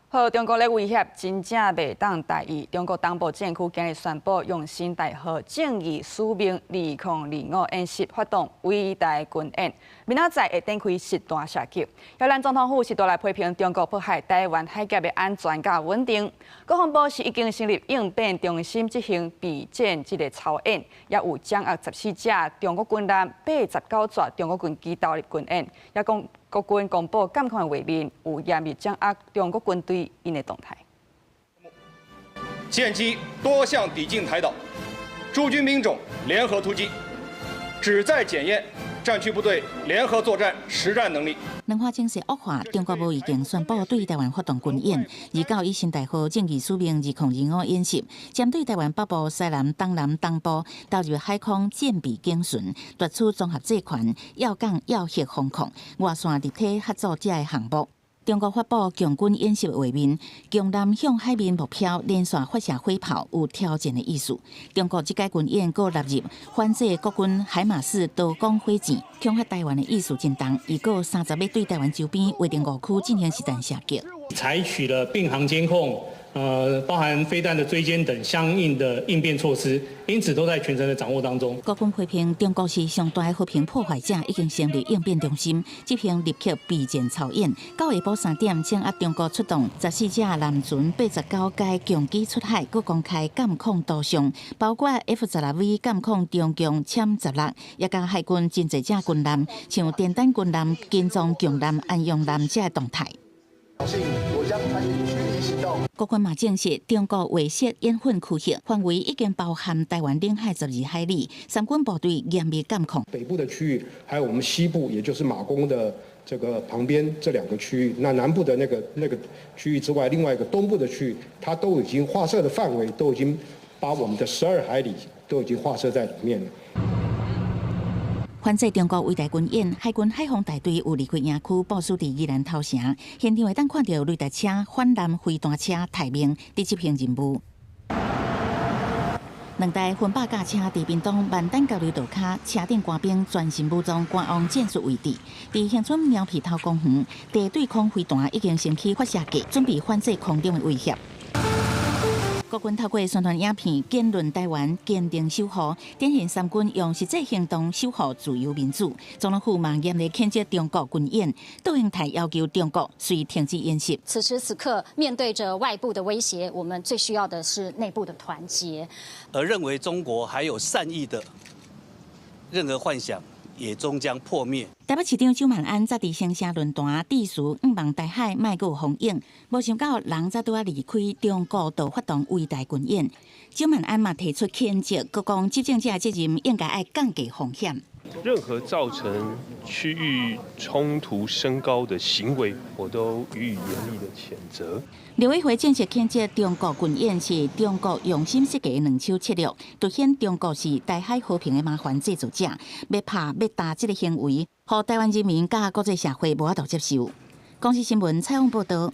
好，中國的威脅真正袂當大意。中國東部戰區今日宣布，用新代號正義使命2025演習發動圍台軍演，明仔載會展開實彈射擊。越南總統府是來批評中國破壞臺灣海峽的安全佮穩定。國防部是已經成立應變中心執行備戰這个操演，也有掌握14架中國軍艦、89座中國軍機投入軍演，也講國軍公布監控畫面，有嚴密掌握中國軍隊𪜶的動態。艦機多項抵近台島，諸軍兵種聯合突擊，旨在檢驗戰區部隊聯合作戰實戰能力。兩岸情勢惡化，中國無已經宣布對臺灣發動軍演，二九以新代號正義使命2025演習，針對臺灣北部、西南、東南、東部投入海空戰備警巡，奪取綜合制權、要港要核防控、外線立體合作這个項目。中國發布共軍演習畫面，強艦向海面目標連續發射火炮，有挑戰的意思。中國這屆軍演閣納入反制國軍海馬斯多管火箭，恐嚇臺灣的意思真重。預告30欲對臺灣周邊劃定五區進行實彈射擊。採取了並航監控，包含飛彈的追監等相應的應變措施，因此都在全程的掌握當中。國軍批評中國是上大的和平破壞者，已經成立應變中心，執行立刻備戰操演。到下晡3點，掌握中國出動14架艦船、89架強機出海，閣公開監控圖像，包括 F-16V 監控中共殲十六，也佮海軍真濟隻軍艦，像電彈軍艦、金裝強艦、安陽艦這個動態。我將採取具體行動。國軍嘛證實，中國劃設演訓區域範圍已經包含臺灣領海12海里，三軍部隊嚴密監控。北部的區域，還有我們西部，也就是馬公的這個旁邊這兩個區域，那南部的那個區域之外，另外一個東部的區域，它都已經劃設的範圍都已經把我們的12海里都已經劃設在裡面了。反制中國圍台軍演，海軍海防大隊有離開營區部署佇宜蘭頭城，現場會當看著雷達車、反艦飛彈車待命，佇執行任務。兩台分百架車佇屏東萬丹交流道跤，車頂官兵全身武裝趕往戰術位置。佇恆春苗皮頭公園，地對空飛彈已經升起發射架，準備反制空中的威脅。國軍透過宣傳影片，堅論臺灣，堅定守護，展現三軍用實際行動守護自由民主。總統府嘛嚴厲譴責中國軍演，杜英台要求中國隨停止演習。此時此刻，面對着外部的威脅，我們最需要的是內部的團結。而認為中國還有善意的任何幻想，也終將破滅。台北市長蔣萬安昨佇生聲論壇致辭，向望台海莫閣有風湧，無想到人才拄仔離開，中國就發動圍台軍演。蔣萬安嘛提出譴責，閣講執政者的責任應該愛降低風險。任何造成區域衝突升高的行為，我都予以嚴厲的譴責。陸委會正式譴責中國軍演是中國用心設計的兩手策略，凸顯中國是台海和平的麻煩製造者，欲拍欲打這个行為，予臺灣人民佮國際社會無法度接受。公視新聞採訪報導。